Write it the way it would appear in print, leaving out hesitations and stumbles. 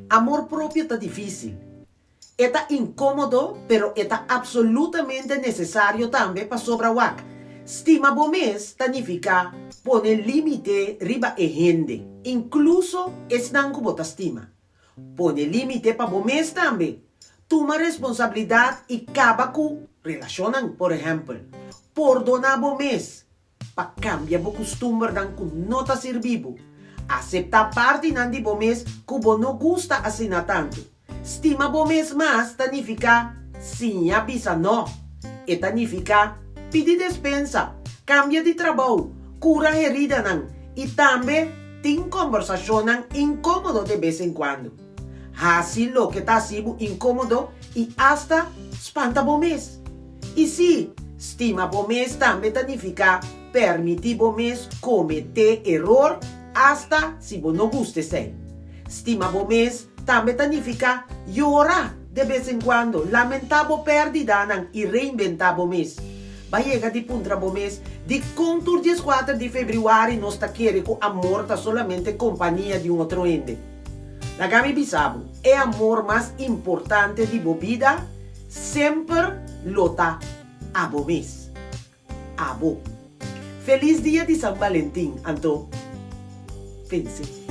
Amor propio ta difísil. E ta inkómodo, pero e ta apsolutamente nesesario tambe pasobra wak, stima bo mes ta nifiká pone límite riba e hende, inkluso esnan ku bo ta stima. Pone límite pa bo mes tambe. Tuma responsabilidat i kaba ku relashonnan, por ehèmpel. Pordoná bo mes. Pa kambia bo kustumbernan ku no ta sirbi bo. Aseptá partinan di bo mes ku bo no gusta asina tantu. Stima bo mes mas ta nifiká siña bisa nò. E ta nifiká pidi despensa, kambia di trabou, kura heridanan i tambe tin kòmbersashonnan inkómodo de bes en kuando. Hasi loke ta hasi bo inkómodo i asta spanta bo mes. I sí, stima bo mes tambe ta nifiká permití bo mes kometé eror asta si bo no gusta esei. Stima bo mes tambe ta nifiká yora de bes en kuando, lamentá bo pèrdidanan i reinbentá bo mes. Ba yega di puntra bo mes, Dikon tur dieskuater di febrüari nos ta kere ku amor ta solamente kompania di un otro hende? Laga mi bisa bo, e amor mas importante di bo bida Semper lo ta abo mes. Abo. Felis dia di San Valentin, anto. Pense.